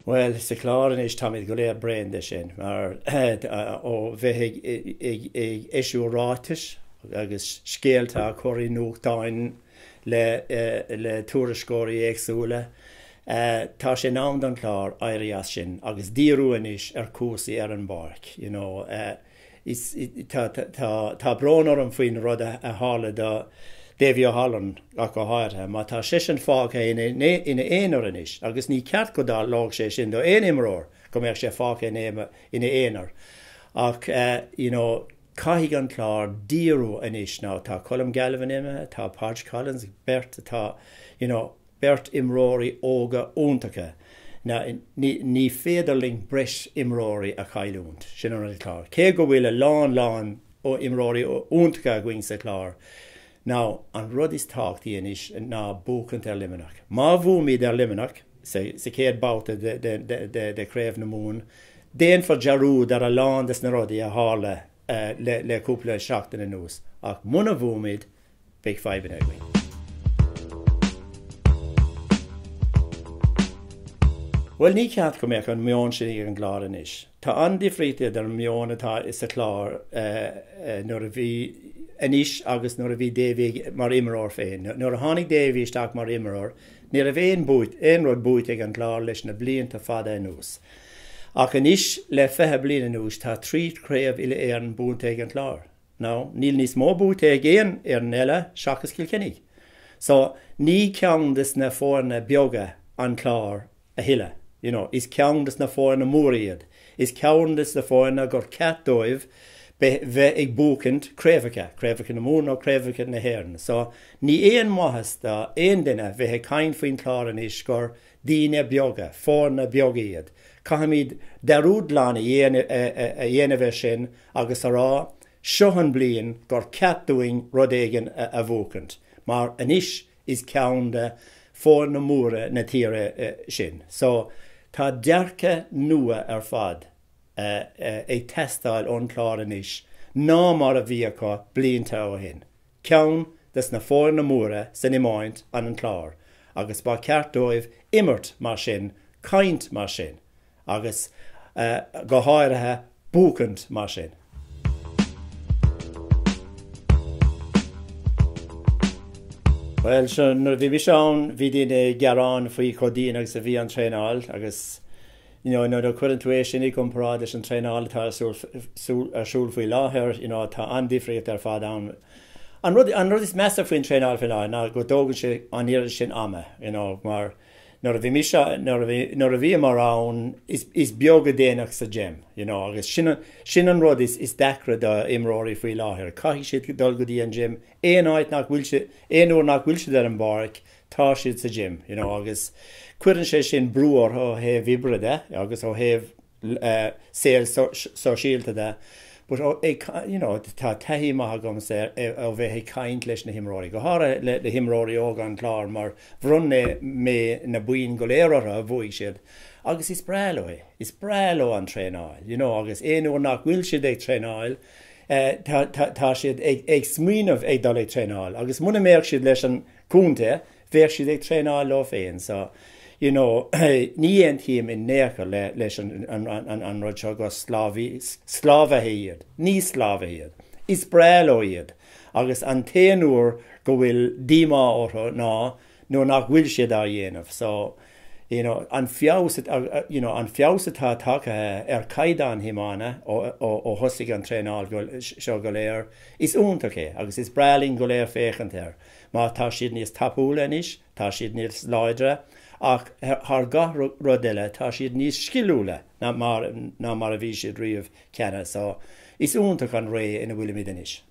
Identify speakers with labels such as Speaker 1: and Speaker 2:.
Speaker 1: Bhuel, sa Chlár anois táimid go léir bréan de sin, mar ó bheith ag eisiú ráitis agus scéalta á chur i nuachtáin le tuairisceoirí éagsúla, tá sé in am don Chlár éirí as sin agus díriú anois ar chúrsaí ar an bpáirc, you know. Tá brón orm faoin rud a tharla do Davy O'Halloran ach go háirithe, mar tá seisean fágtha ina aonar anois agus ní ceart go dtarlódh sé sin do aon imreoir, go mbeadh sé fágtha ina aonar. Ach you know caithfidh an Clár díriú anois now tá Colm Galvin imithe, tá Podge Collins, beirt atá you know, Beirt imreoirí óga iontacha. Now, ní féidir linn breis imreoirí a chailliúint. Sin an rud atá. Cé go bhfuil a lán lán imreoirí iontacha againn sa Chlár, now, an rud is tábhachtaí anois ná buachaint ar Luimneach. Má bhuaimid ar Luimneach sa chéad babhta de Chraobh na Mumhan, déanfar dearúd ar a lán des na rudaí a tharla le cúpla seachtain anuas. Ach muna bhuaimid, beidh fadhbanna againn. Bhuel, ní ceart go mbeadh an meon sin ag an gClár anois. Tá an-difríocht idir an meon atá sa Chlár nuair a bhí anois agus nuair a bhí Davy mar imreoir féin. Nuair a tháinig Davy isteach mar imreoir, ní raibh aon buaite, aon rud buaite ag an gClár leis na blianta fada anuas. Ach anois, le 20 bliain anuas, tá 3 chraobh uile-Éireann buaite ag an Chlár. Now, níl níos mó buaite ag aon fhoireann eile seachas Cill Chainnigh. So, ní ceann des na foirne beaga an Clár a thuilleadh. You know, is ceann des na foirne móra iad. Is ceann des na foirne gur ceart dóibh bheith ag buachaint craobhacha, craobhacha na Mumhan nó craobhacha na hÉireann. So, ní aon mhaitheas do aon duine bheith ag caint faoin Chlár anois gur daoine beaga, foirne beaga iad. Caithfimid dearúd glan a dhéanamh air sin agus a rá, seo an bliain gur ceart dúinn rud éigin a bhuachaint, mar anois is ceann de foirne móra na tíre sinn. So, tá dearcadh nua ar fad ag teastáil ón Chlár anois ná mar a bhí acu blianta ó shin. Ceann des na foirne móra san iomáint an Clár agus ba cheart dóibh imirt mar sin, caint mar sin agus go háirithe buachaint mar sin. Bhuel, sure, nuair a bhí mise ann bhí daoine ag gearán faoi chomh dian agus a bhí an traenáil agus you know, nuair a chuireann tú é sin i gcomparáid leis an traenáil atá ar siúl, ar siúl faoi láthair, you know, tá an-difríocht ar fad ann. An rud, an rud is measa faoin traenáil faoi láthair ná go dtógann sé an oiread sin ama, you know, mar nuair a bhí mise, nuair a bhí, nuair a bhíomar ann, is, is beag a déanadh sa gym, you know, agus sin, sin an rud is, is deacra do imreoirí faoi láthair. Caithfidh siad dul go dtí an gym aon áit nach bhfuil siad, aon uair nach bhfuil siad ar an bpáirc, tá siad sa gym, you know, agus cuireann sé sin brú orthu ó thaobh oibre de agus ó thaobh saol sóisialta de. But you know, tá taithí maith agamsa ó bheith ag caint leis na himreoirí, go háirithe le himreoirí óga an Chláir mar bhronn mé na boinn go léir orthu a bhuaigh siad agus is breá leo é, is breá leo an traenáil, you know, agus aon uair nach bhfuil siad ag traenáil, tá siad ag smaoineamh ag dul ag traenáil agus muna mbeadh siad leis an contae, bheadh siad ag traenáil leo féin so you know ní aontaím in aon chor le leis an an rud seo gur sclábhaithe iad. Ní sclábhaithe iad. Is breá leo iad agus an t-aon uair go bhfuil díomá orthu ná nuair nach bhfuil siad á dhéanamh so you know an feabhas you know an feabhas atá tagtha ar chaighdeán iomána ó ó thosaigh an traenáil seo go léir is iontach é agus is breá linn go léir féachaint air. Má tá siad níos tapúla anois, tá siad níos láidre, ach thar gach rud eile, tá siad níos sciliúla ná mar ná mar a bhí siad riamh cheana. So, is iontach an ré ina bhfuilimid anois.